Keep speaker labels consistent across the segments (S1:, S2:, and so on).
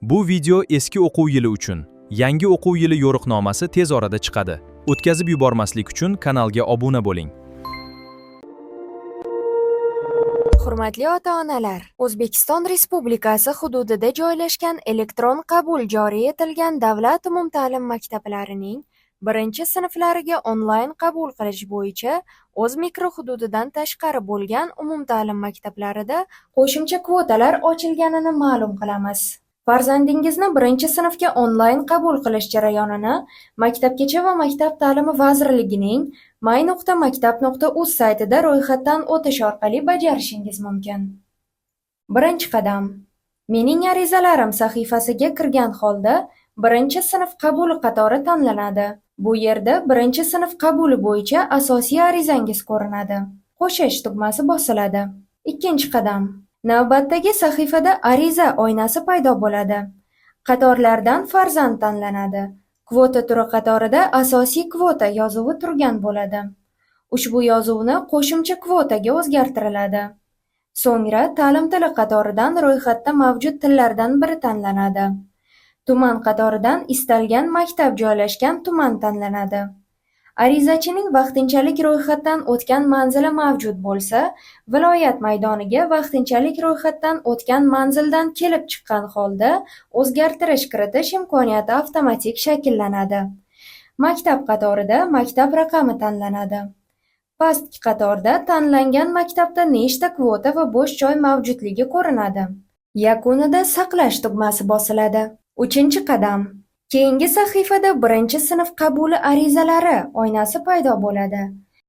S1: Bu video eski o'quv yili uchun. Yangi o'quv yili yo'riqnomasi tez orada chiqadi. O'tkazib yubormaslik uchun kanalga obuna bo'ling.
S2: Hurmatli ota-onalar, O'zbekiston Respublikasi hududida joylashgan elektron qabul joriy etilgan davlat umumta'lim maktablarining birinchi sinflariga onlayn qabul qilish bo'yicha o'z mikrohududidan tashqari bo'lgan umumta'lim maktablarida qo'shimcha kvotalar ochilganini ma'lum qilamiz. Farzandingizni birinchi sinfga onlayn qabul qilish jarayonini Maktabgacha va maktab ta'limi vazirligining my.maktab.uz saytida ro'yxatdan o'tish orqali bajarishingiz mumkin. Birinchi qadam. Mening arizalarim sahifasiga kirgan holda birinchi sinf qabuli qatori tanlanadi. Bu yerda birinchi sinf qabuli bo'yicha asosiy arizangiz ko'rinadi. Qo'shish tugmasi bosiladi. Ikkinchi qadam. Navbatdagi sahifada ariza oynasi paydo bo'ladi. Qatorlardan farzand tanlanadi. Kvota turi qatorida asosiy kvota yozuvi turgan bo'ladi. Ushbu yozuvni qo'shimcha kvotaga o'zgartiriladi. So'ngra ta'lim tili qatoridan ro'yxatda mavjud tillardan biri tanlanadi. Tuman qatoridan istalgan maktab joylashgan tuman tanlanadi. Arizachining vaqtinchalik ro'yxatdan o'tgan manzili mavjud bo'lsa, viloyat maydoniga vaqtinchalik ro'yxatdan o'tgan manzildan kelib chiqqan holda o'zgartirish kiritish imkoniyati avtomatik shakllanadi. Maktab qatorida maktab raqami tanlanadi. Pastki qatorda tanlangan maktabda nechta kvota va bo'sh joy mavjudligi ko'rinadi. Yakunida saqlash tugmasi bosiladi. Uchinchi qadam. Keyingi sahifada birinchi sinf qabuli arizalari oynasi paydo bo'ladi.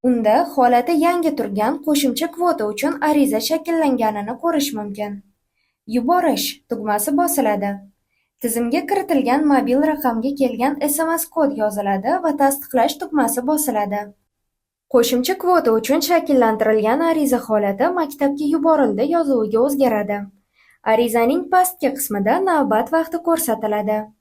S2: Unda holati yangi turgan qo'shimcha kvota uchun ariza shakllanganini ko'rish mumkin. Yuborish tugmasi bosiladi. Tizimga kiritilgan mobil raqamga kelgan SMS kod yoziladi va tasdiqlash tugmasi bosiladi. Qo'shimcha kvota uchun shakllantirilgan ariza holati maktabga yuborildi yozuviga o'zgaradi. Arizaning pastki qismida navbat vaqti ko'rsatiladi.